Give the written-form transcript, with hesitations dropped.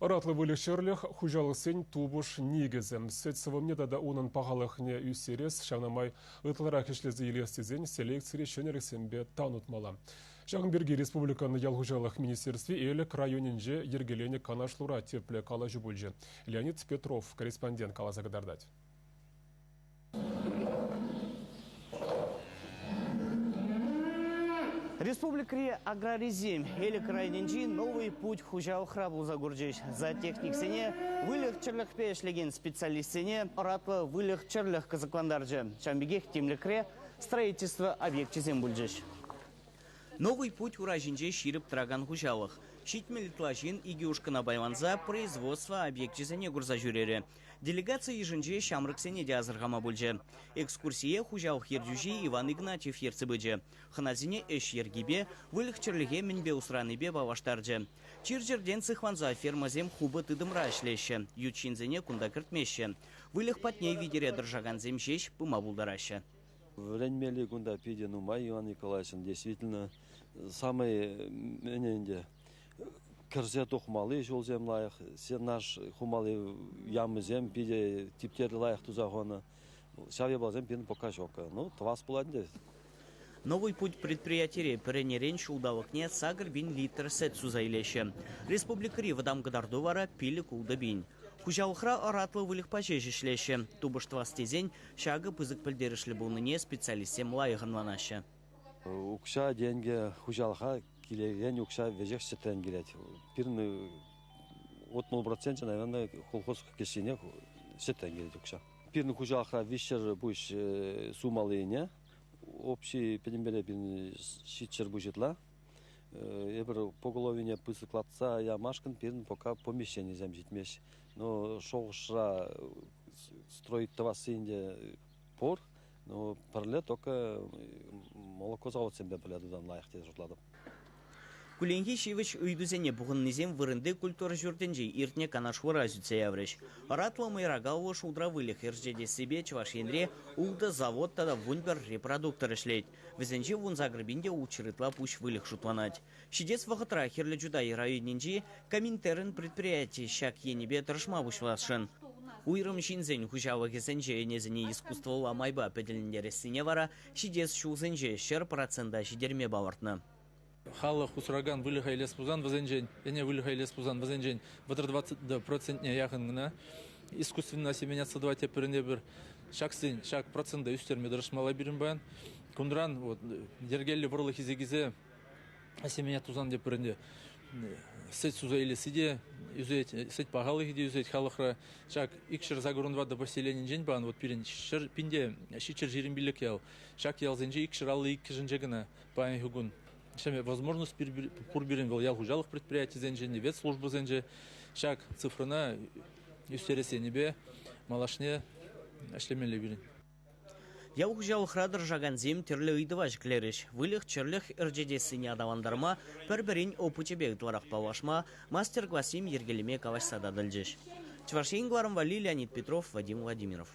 Ӑратлӑ выльӑх-чӗрлӗх хуҫалӑхсен тупӑш никӗсӗ. Сӗт сӑвӑмне тата унӑн пахалӑхне ӳстерес, ҫавна май ытларах ӗҫлесе илес тесен селекцири ҫӗнӗлӗхсемпе тан утмалла. Ҫакӑн пирки республикӑн ял хуҫалӑх министерстви Элӗк районӗнче йӗркеленӗ канашлура тӗплӗ калаҫу пулчӗ. Леонид Петров корреспондент каласа кӑтартать. Республикӑри аграрисем Элӗк районӗнчи Новый путь хуҫалӑхра пулса курчӗҫ. Зоотехниксене, выльӑх-чӗрлӗхпе ӗҫлекен специалистсене ӑратлӑ выльӑх-чӗрлӗх кӑсӑклантарчӗ. Ҫавӑн пекех тимлӗхре строительство объекчӗсем пулчӗҫ. Новый путь ура ҫинче ҫирӗп тӑракан хуҫалӑх. 70 ытла ҫын икӗ ушкӑна пайланса производство объекчӗсене курса ҫӳрерӗ. Делегаци йышӗнче ҫамрӑксене те асӑрхама пулчӗ. Экскурсие хуҫалӑх ертӳҫи Иван Игнатьев ертсе пычӗ. Хӑнасене ӗҫ йӗркипе, выльӑх-чӗрлӗхе мӗнпе усранипе паллаштарчӗ. Чир-чӗртен сыхланса фермӑсем хупӑ тытӑмра ӗҫлеҫҫӗ, ют ҫынсене кунта кӗртмеҫҫӗ. Выльӑх патне витере тӑрӑшакансем ҫеҫ пыма пултараҫҫӗ. Вӗренмелли кунта питӗ нумай, Иван Николаевичӑн, действительно, самый ӗнтӗ кӗрсе тухмалли ҫулсем лайӑх, сенаж хумалли ямӑсем питӗ типтерлӗ лайӑх туса хунӑ. Ҫав япаласем пирӗн пока ҫук. Ну, тӑвас пулать ӗнтӗ. Новый путь предприятире пӗренерен ҫулталӑкне 8 литр сӗт суса илеҫҫӗ. Республикӑри вӑтам кӑтарту вара 5-6 пин. Хуҫалӑхра ӑратлӑ выльӑхпа ҫеҫ ӗҫлеҫҫӗ. Тупӑш тӑвас тесен ҫакӑ пысӑк пӗлтерӗшлӗ пулнине специалистсем лайӑх ӑнланаҫҫӗ. Укҫа-тенкӗ хуҫалӑха килекен укҫа веҫех сӗтрен килет. Пирӗн 60 проценчӗ, наверное, колхоз кӗсйине сӗтрен килет укҫа. Пирӗн хуҫалӑхра 300 пуҫ сумалли ӗне, общий пӗтӗмпеле пирӗн 700 пуҫ ытла. Эпир поголовьене пысӑклатса ямашкӑн пирӗн пока помещенисем ҫитмест. Но шухӑшра строить тӑвасси ӗнтӗ пур. Ну, пӗрле только молокозаводсемпе пӗрле тусан лайӑх тесе шутлатӑп. Кулленхи ҫивӗч ыйтусене пухӑннисем вырӑнти культура ҫуртӗнче иртнӗ канашлура сӳтсе яврӗҫ. Ӑратлӑ мӑйракаллӑ шултра выльӑх ӗрчетессипе Чӑваш Енре ултӑ завод тата 11 репродуктор ӗҫлет. Вӗсенче 18 пин те ултҫӗр ытла пуҫ выльӑх шутланать. Ҫитес вӑхӑтра Хӗрлӗ Чутай районӗнчи Коминтерн предприяти ҫак енӗпе тӑрӑшма пуҫласшӑн. Уйрӑм ҫынсен хуҫалӑхӗсенче ӗнесене искусствӑлла майпа пӗтӗлентерессине вара ҫитес ҫулсенче 100% ҫитерме палӑртнӑ. Халӑх усракан выльӑха илес пулсан вӗсенчен, ӗне выльӑха илес пулсан вӗсенчен 30 процентне яхӑн кӑна искусственно осеменяться тӑвать тепӗр ӗне ҫаксен ҫак процента ӳстерме тӑрӑшмалла пирӗн паян. Кунран вот йӗркеллӗ вӑрлӑх илсе килсе осеменять тусан тепӗр ӗнтӗ сӗт суса илесси те ӳсет, сӗт пахалӑхӗ те ӳсет халӑхра. Ҫак 284 поселенинчен паян вот пирӗн ҫӗр пинте 725 ял. Ҫак ялсенче 252-шӗнче кӑна паянхи кун ҫӗнӗ возможность пур пирӗн вӑл ял хуҫалӑх предприятисенче, ветслужбӑсенче ҫак цифрӑна ӳстерес енӗпе малашне ӗҫлемелле пирӗн. Ял хуҫалӑхра тӑрӑшакансем тӗрлӗ ыйтӑва ҫӗклерӗҫ. Выльӑх-чӗрлӗх ӗрчетессине аталантарма, пӗр-пӗрин опычӗпе ытларах паллашма, мастер-классем йӗркелеме калаҫса татӑлчӗҫ. Чӑваш Ен кӑларӑм валли Леонид Петров, Вадим Владимиров.